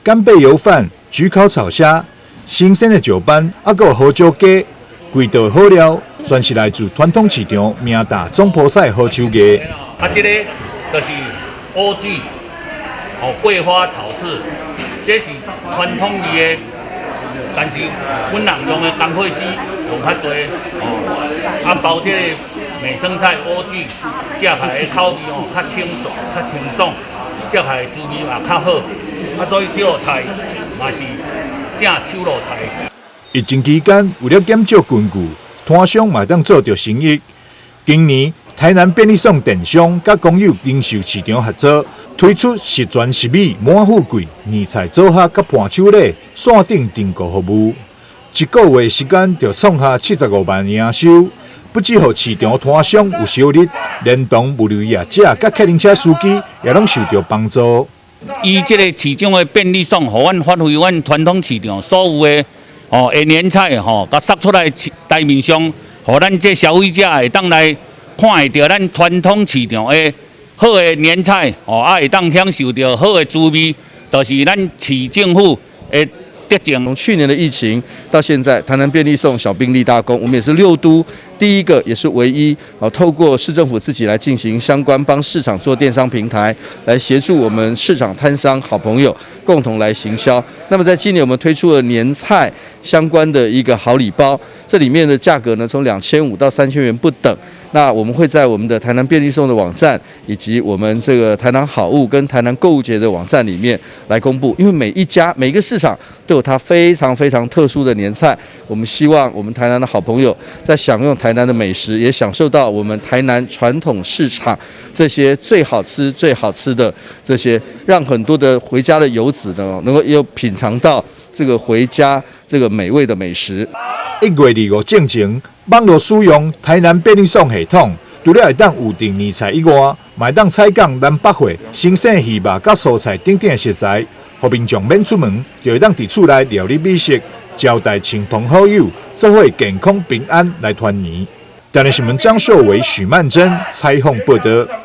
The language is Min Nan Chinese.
干貝油飯、焗烤草蝦、新鮮的石斑，猶閣有胡椒雞，規道好料，全是來自傳統市場名大總鋪仔好手藝。啊，這個就是蚵仔，哦，桂花炒翅，這是傳統味的，但是阮人用的干貝絲用較濟，哦，啊包這個美生菜蚵仔，食起來的口味哦較清爽、較清爽，食起來滋味嘛較好，啊，所以這道菜嘛是正手路菜。疫情期間，為了減少群聚，攤商嘛會當做著生意。今年台南便利送電商佮公有零售市場合作，推出十全十美滿富貴年菜組合佮伴手禮線頂訂購服務，一個月時間就創下75萬營收，不只予市場攤商有收入，連同物流業者佮客運車司機也攏受著幫助。伊這個市長的便利送，予阮發揮阮傳統市場所有的哦的年菜吼，共殺出來台面上，予咱這消費者會當來看會著咱傳統市場的好的年菜，哦，啊會當享受著好的滋味，就是咱市政府的德政。從去年的疫情到現在，台南便利送小兵立大功，我們也是六都第一個，也是唯一啊，透過市政府自己來進行相關幫市場做電商平台，來協助我們市場攤商好朋友共同來行銷。那麼在今年我們推出了年菜相關的一個好禮包，這裡面的價格呢，從2500到3000元不等。那我們會在我們的台南便利送的網站，以及我們這個台南好物跟台南購物節的網站裡面來公布。因為每一家每個市場都有它非常非常特殊的年菜，我們希望我們台南的好朋友在享用台南的美食，也享受到我們台南傳統市場這些最好吃、最好吃的這些，讓很多的回家的遊子呢，能夠又品嘗到這個回家這個美味的美食。1月25進前，網路使用台南便利送系統，除了會當預訂年菜以外，嘛會當採購南北貨、新鮮魚肉佮蔬菜等等的食材，予民眾免出門，就會當佇厝內料理美食，招待親朋好友，做伙健康平安來團圓。台南新聞張秀偉、許曼珍採訪報導。